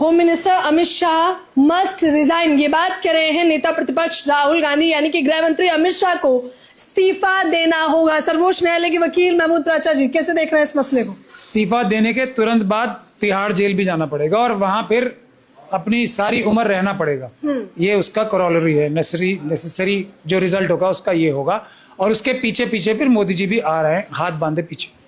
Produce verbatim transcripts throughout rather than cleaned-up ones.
Home minister Amit Shah must resign, ये बात कह रहे हैं नेता प्रतिपक्ष राहुल गांधी, यानी कि गृह मंत्री अमित शाह को इस्तीफा देना होगा। सर्वोच्च न्यायालय के वकील महमूद प्राचा जी कैसे देख रहे हैं इस मसले को? इस्तीफा देने के तुरंत बाद तिहाड़ जेल भी जाना पड़ेगा और वहां फिर अपनी सारी उम्र रहना पड़ेगा। ये उसका करोलरी है, नेसेसरी नेसेसरी जो रिजल्ट होगा उसका ये होगा। और उसके पीछे पीछे फिर मोदी जी भी आ रहे हैं हाथ बांधे पीछे।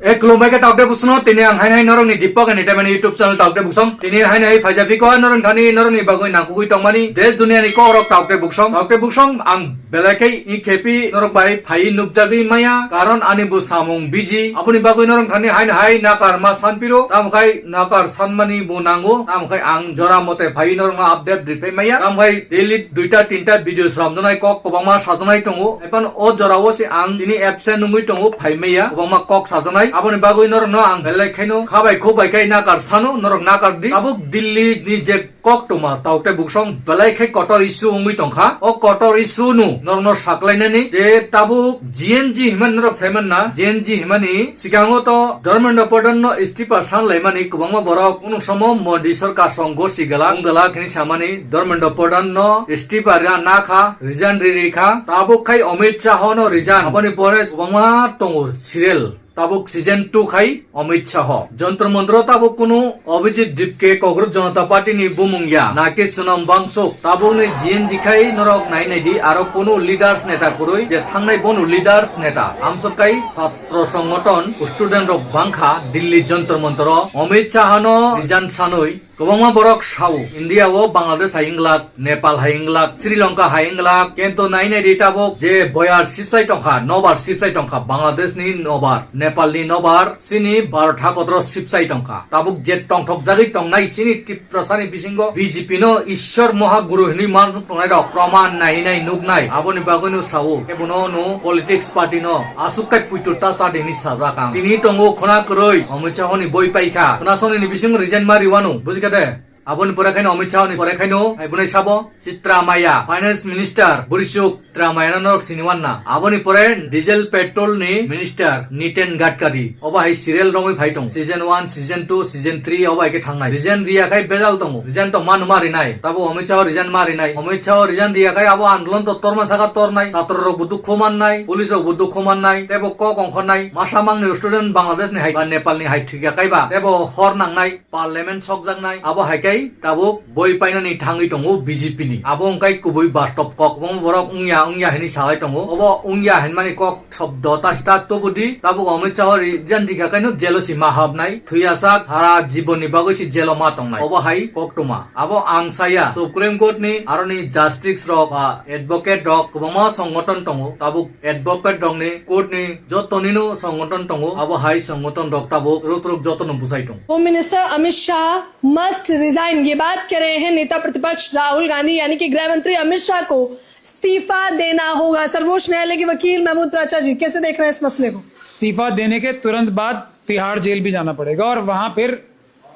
E, khulumbai khe tauk de buksong no, tini ang haino hai norok ni Deepak Entertainment YouTube channel tauk de buksong. Tini haino hai phaijak phi ko norok thani norok ni bagwi nangkukwi tongmani desh duniya ni kokrok tauk de buksong. Tauk de buksong ang belai khe i khepi norok bai phai nukjagwi maya, karon ani bo samung busy. Aboni bagwi norok thani haino hai nakar ma san piro, tamo khai nakar sanmani bo nango, tamo khai ang jora mote phai norok no update rifai maya. Tamo khai daily duita tinta video sramjaknai kok kwbangma sajaknai tongo. Ephano o jora o se ang tini absent wngwi tongo, phai maya, kwbangma kok sajaknai. Aboni bagwi norokno ang belai khaino khabai khukbai khai nakar sano, norok nakar di. Tabuk Delhi ni je koktwma tauk tei buksong belai khai kotor issue wngwi tongkha. O kotor issue no norokno saklainani je tabuk G N G himani norok saimanna, G N G himani sikango to Dharmendra Pradhan no istifa sanlaimani kwbangma borok, kunu somo Modi sarkar song gosi gala, wng gala khini samani Dharmendra Pradhan no istifa rina nakha, resign ri ri kha. Tabuk khai Amit Shah no resign. Aboni pore kwbangma tongo serial. Tabuk season two khai Amit Shah. Jantar Mantar tabuk kunu Abhijit Dipke Kokroj Janata Party ni bumung ya. Naki Sonam Wangchuk. Tabuk ni G N G khai norok nai nai di, aro kunu leaders neta kwrwi je thangnai bono leaders neta. Amsok kai satro songoton student rok bangkha Delhi Jantar Mantar o. Amit Shah no resign sanwi kwbangma borok sao, India o Bangladesh hai wng glak, Nepal hai wng glak, Sri Lanka hai wng glak, kento nai nai di tabuk je boyar sipsai tongkha, nobar sipsai tongkha, Bangladesh ni nobar, Nepal ni nobar, chini Bharat hakotro sipsai tongkha. Tabuk je tongthok jagwi tongnai chini Tiprasa ni bisingo B J P no Ishwar Mohaguru hinwi man tongnai rok proman nai nai nuknai. Aboni bagwi no sao, ebono no politics party no aswk kai puitu ta cha di hinwi sajak ang. Tini tongo khuna kwrwi, Amit Shah ni boi paikha. Khuna soni ni bising resign ma riwano, bujikha de? Aboni pore khaino Amit Shah ni pore khaino hai bunai sabo Sitramaya, Finance Minister Burisuk Tramaya no norok sini wanna. Aboni pore Diesel Petrol ni Minister Nitin Gadkari. Obo hai serial rongwi phai tong. Season one, season two, season three obo hai khe thangnai. Resign riya khai bejal tongo. Resign to manu ma rinai. Tabo Amit Shah resign ma rinai. Amit Shah resign riya khai abo andolon to torma saka tornai. Satro rok bo dukhu mannai. Police rok bo dukhu mannai. Tebo kok ongkhornai. Masa mangni student Bangladesh ni hai ba Nepal ni hai thikya kai ba. Tebo hor nangnai. Parliament sokjaknai, abo hai khe tabuk boi painani thangwi tongo B J P ni. Abo wngkha kubui bastop kok. Obo borok wngya wngya hinwi salai tongo. Obo wngya hinmani kok shobdo ta start to budi. Tabuk Amit Shah resign rikha kaino jelo si ma habnai. Thwiyasak hara jibon ni bagwi si jelo ma tongnai. Obo hai koktwma. Abo ang saya Supreme Court ni aroni justice rok ba advocate rok kwbangma songoton tongo. Tabuk advocate rokni, court ni joto nino songoton tongo, abo hai songoton rok tabuk ruk ruk joto no bwsai tong. Home minister Amit Shah must resign, ये बात कह रहे हैं नेता प्रतिपक्ष राहुल गांधी, यानी कि गृह मंत्री अमित शाह को इस्तीफा देना होगा। सर्वोच्च न्यायालय के वकील महमूद प्राचा जी कैसे देख रहे हैं इस मसले को? इस्तीफा देने के तुरंत बाद तिहाड़ जेल भी जाना पड़ेगा और वहां फिर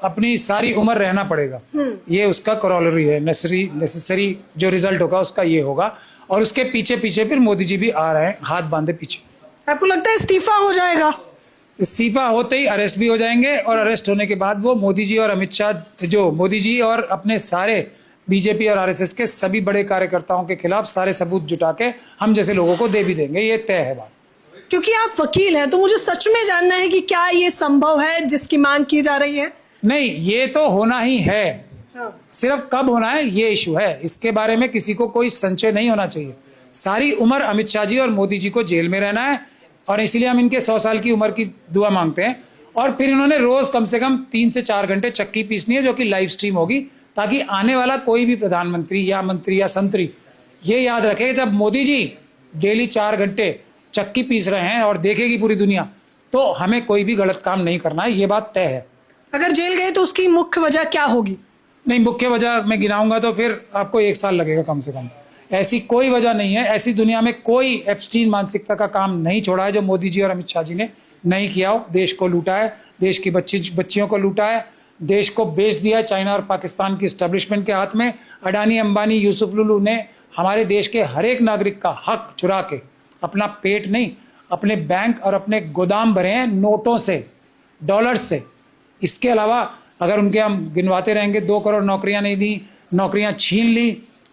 अपनी सारी उम्र रहना पड़ेगा। ये उसका करोलरी है, नेसेसरी नेसेसरी जो रिजल्ट होगा उसका ये होगा। और उसके पीछे पीछे फिर मोदी जी भी आ रहे हैं हाथ बांधे पीछे। आपको लगता है इस्तीफा हो जाएगा? इस्तीफा होते ही अरेस्ट भी हो जाएंगे और अरेस्ट होने के बाद वो मोदी जी और अमित शाह, जो मोदी जी और अपने सारे B J P और R S S के सभी बड़े कार्यकर्ताओं के खिलाफ सारे सबूत जुटा के हम जैसे लोगों को दे भी देंगे, ये तय है बात। क्योंकि आप वकील हैं, तो मुझे सच में जानना है कि क्या ये संभव है जिसकी मांग की जा रही है? नहीं, ये तो होना ही है। हाँ। सिर्फ कब होना है, ये इशू है। इसके बारे में किसी को कोई संशय नहीं होना चाहिए। सारी उम्र अमित शाह जी और मोदी जी को जेल में रहना है और इसीलिए हम इनके सौ साल की उम्र की दुआ मांगते हैं। और फिर इन्होंने रोज कम से कम तीन से चार घंटे चक्की पीसनी है, जो कि लाइव स्ट्रीम होगी, ताकि आने वाला कोई भी प्रधानमंत्री या मंत्री या संतरी ये याद रखे कि जब मोदी जी डेली चार घंटे चक्की पीस रहे हैं और देखेगी पूरी दुनिया, तो हमें कोई भी गलत काम नहीं करना है, ये बात तय है। अगर जेल गए तो उसकी मुख्य वजह क्या होगी? नहीं, मुख्य वजह मैं गिनाऊंगा तो फिर आपको एक साल लगेगा कम से कम। ऐसी कोई वजह नहीं है, ऐसी दुनिया में कोई एप्स्टीन मानसिकता का काम नहीं छोड़ा है जो मोदी जी और अमित शाह जी ने नहीं किया हो। देश को लूटा है, देश की बच्ची बच्चियों को लूटा है, देश को बेच दिया है चाइना और पाकिस्तान की एस्टेब्लिशमेंट के हाथ में। अडानी, अंबानी, यूसुफ लुलू ने हमारे देश के हर एक नागरिक का हक चुरा के अपना पेट नहीं, अपने बैंक और अपने गोदाम भरे हैं नोटों से। डॉलर्स से। इसके अलावा अगर उनके हम गिनवाते रहेंगे, दो करोड़ नौकरियां नहीं दी, नौकरियां छीन ली,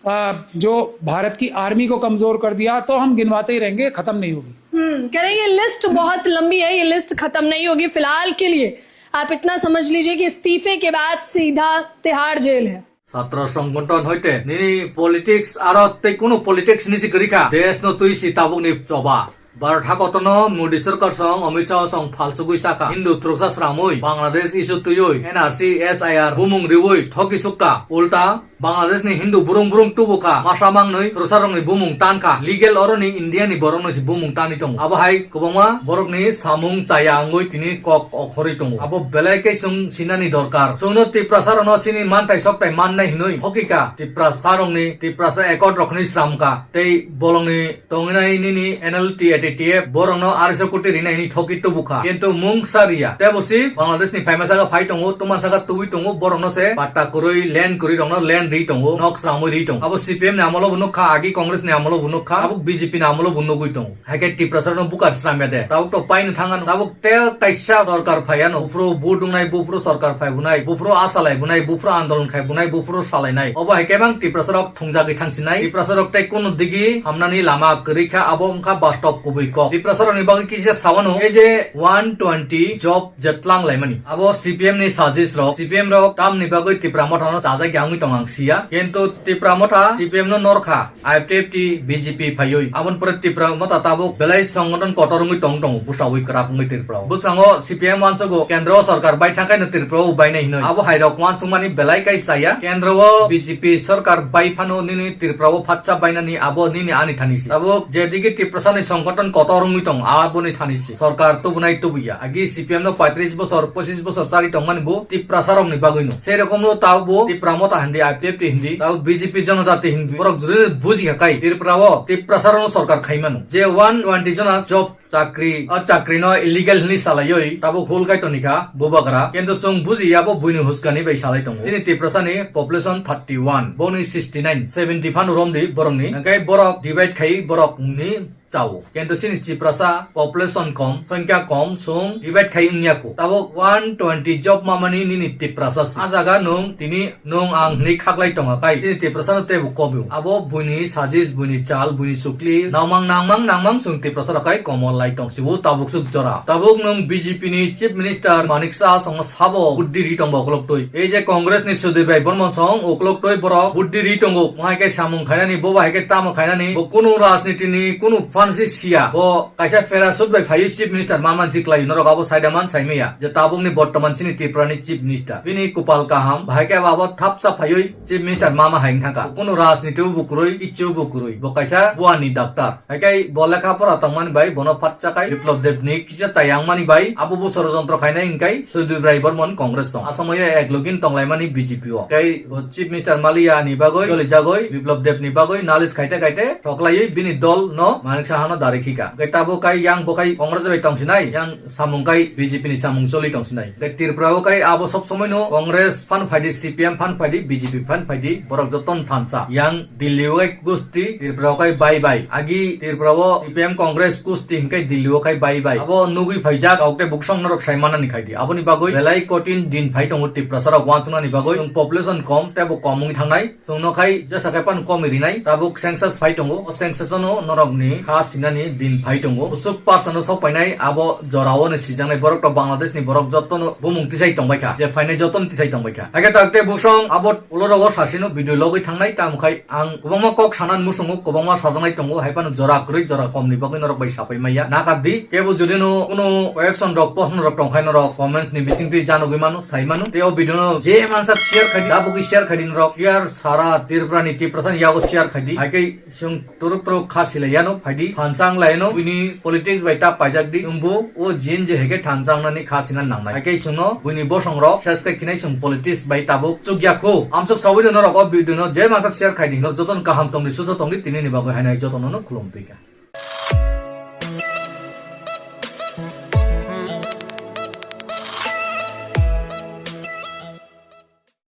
अ, जो भारत की आर्मी को कमजोर कर दिया, तो हम गिनवाते ही रहेंगे, खत्म नहीं होगी। हम्म कह रहे हैं, ये लिस्ट बहुत लंबी है, ये लिस्ट खत्म नहीं होगी। फिलहाल के लिए आप इतना समझ लीजिए कि इस्तीफे के बाद सीधा तिहाड़ जेल है। ছাত্ৰ সংগঠন সৈতে নিনি পলিটিক্স আৰু তেই কোনো পলিটিক্স নিচি কৰি খা দেশ ন তুই সি তাবুক নি চবা। ভাৰত হাকতন মোদী চৰকাৰ চং অমিত শ্বাহ চং ফালচুগুই চাকা হিন্দু থ্রুকসা স্রামুই বাংলাদেশ ইস্যু তুইউই এনআরসি এসআইআর বুমুং riui thoki sukka ulta Bangladesh ni হিন্দু বুরুং বুরুং tubuka masa mangnui throsa rokni bumung tanka legal oroni India ni borok no si bumung tani tongo. Abo hai kwbangma borok ni samung chaya wngwi tini kok okhorwi tongo. Abo belai khe chwng sinani dorkar. Chwngno Tiprasa rokno chini manthai sokthai mannai hinwi thokika Tiprasa rokni Tiprasa accord rokni sramka tei bolongni tongnai nini N L T A T T F borokno arso koti rinai hini thoki tubuka. Kintu mungsa riya. Tebo si Bangladesh ni phaima saka phai tongo, tuman saka tubui tongo, borokno se patta kwrwi, land kwrwi rokno land ri tongo, nok sramwi ri tongo. Abo C P M ni amolo bo nukha, agi Congress ni amolo bo nukha, abo B J P ni amolo bo nugwi tongo. Hai khe Tiprasa no bukar sramya de. Tabuk to paino thangano. Tabuk te kaisa sorkar phaiano. Buphuru bu dungnai, buphuru sorkar phai bunai, buphuru asalai bunai, buphuru andolon khai bunai, buphuru salainai. Obo hai khe bang Tiprasa rok thungjagwi thangsinai. Tiprasa rok tei kunu digi hamnani lama kwrwi kha, abo wngkha bastop kubui kok. Tiprasa rokni bagwi kisa sawano, ei je one twenty job jetlang laimani. Abo C P M ni sajis rok, C P M rok tamni bagwi Tipra Motha no chajak ya wngwi tong ang siya. Kintu Tipra Motha C P M no norkha, I P F T, B J P phaiwi. Aboni pore Tipra Motha tabuk belai songothon kotor wngwi tong tongo, bwsawi kwrak wngwi Tripura o. Bwskango C P M uansugo kendro sorkar bai thangkhaino Tripura o bainai hinwi. Abo hai rok uansukmani belai kai chaya. Kendro o B J P sorkar bai phano nini Tripura o phatsa bainani abo nini ani thani si. Tabuk jedigi Tiprasa ni songothon kotor wngwi tong aboni thani si. Sorkar tubunai tubuya. Agi C P M no paitris bosor, pochis bosor chari tongmani bo Tiprasa rokni bagwino. Sei rokomno tabuk bo Tipra Motha hindi, I P F T hindi, tabuk B J P Jonojati hindi. Borok juri buji kha kai Tripura o Tiprasa rokno sorkar khaimano. Je one twenty jona job chakri, o chakri no illegal hwnwi salaiwi tabuk hul kai tonikha bubagra. Kintu chwng buji abo buini huskani bai salai tongo. Chini Tiprasa ni population thirty one, boni sixty nine, seventy phano romdi borokni. Hingke borok divide khai borok ni chao. Kintu chini Tiprasa population kom, songkya kom, chwng divide khai wngya kho. Tabuk one twenty job mamani nini Tiprasa si. A jaga nwng tini nwng ang hwnwi khaklai tonga kai. Chini Tiprasa no teibo kobio. Abo buini sajis, buini chal, buini chukli, nangmang, nangmang, nangmang chwng Tiprasa rok kai komor lai tong sibo tabuk suk jora. Tabuk nwng B J P ni Chief Minister Manik Saha songno sabo buddhi ri tongbo okolog twi. Ei je Congress ni Sudip Rai Bormon song okolog twi borok buddhi ri tongo. Mo hai khe samung khainani, bo bai khe tamo khainani, bo kunu rajniti ni kunu phan si siya. Bo kaisa parachute bai phaiwi Chief Minister manman si klai norok abo saida man saimaya. Je tabuk ni bortoman chini Tripura ni Chief Minister. Bini kupal kaham, bahai khe abo thapsa phaiwi Chief Minister mama hai wngkha kha. Kunu rajniti o bo kwrwi, kichu bo kwrwi. Bo kaisa buani doctor. Hai khe bo lekha pora tongmani bai bono phatsa khai Biplab Deb ni kisa chayang mani bai abo bo sorojontro khainai hingkai Sudip Rai Bormon Congress song. Asamo ye ek login tonglaimani B J P o. Tei bo Chief Minister Malia ni bagwi, joli jagwi, Biplab Deb ni bagwi nalis khaite khaite thoklaiwi bini dol no Manik Saha no dari khika. Hingkai tabo kai yang bo khai Congress bai tongsinai, yang samung kai B J P ni samung choli tongsinai. Hingkai Tripura o kai abo sob somoi no Congress phan phaidi, C P M phan phaidi, B J P phan phaidi, borok joton thansa. Yang Delhi o kai gusti, Tripura o kai bai bai. Agi Tripura o C P M Congress gusti hingkai Delhi o kai bai bai. Abo nugwi phaijak, aokte buksong norok sai manani khaidi. Aboni bagwi belai kotin din phai tongo Tiprasa rok wansuknani bagwi. Chwng population kom, tei bo kom wngwi thangnai. Chwngno khai jesa khai phano komwi rinai, tabuk census phai tongo. O census-o no norokni kha sinani din phai tongo. Bwswk percent-o sok painai, abo jorao ni sijaknai borok to Bangladesh ni borok jotono bumung tisai tongbai kha, je phainai jotono tisai tongbai kha. Haikhe takte buksong abo ulo rogo sasino video logwi thangnai, tamo khai ang kwbangma kok sanani musungo kwbangma sajaknai tongo, hai phano jora kwrwi jora komni bagwi norok bai sapai maya. Nakar di, kebo jodi no kuno action rok, pohon rok tongkhai norok comments ni bisingtwi janogwi mano, sai mano. Tei o video no je mansak share khai di, tabukwi share khai di norok. Share sara Tripura ni Tiprasa ni yago share khai di. Hai khe chwng turuk turuk kha silai yano phai di. Thansa wng lai no, bini politics bai ta paijak di. Chwngbo o jin je hai khe thansa wngnani kha sina nangnai. Hai khe chwngno bini bosong rok ses khai khinai chwng politics bai tabuk chukya kho. Amsuk sawi no norok o video no je mansak share khai di. Norok jotono kaham tong di, susa tong di, tini ni bagwi hai nai jotono no khulum twi kha.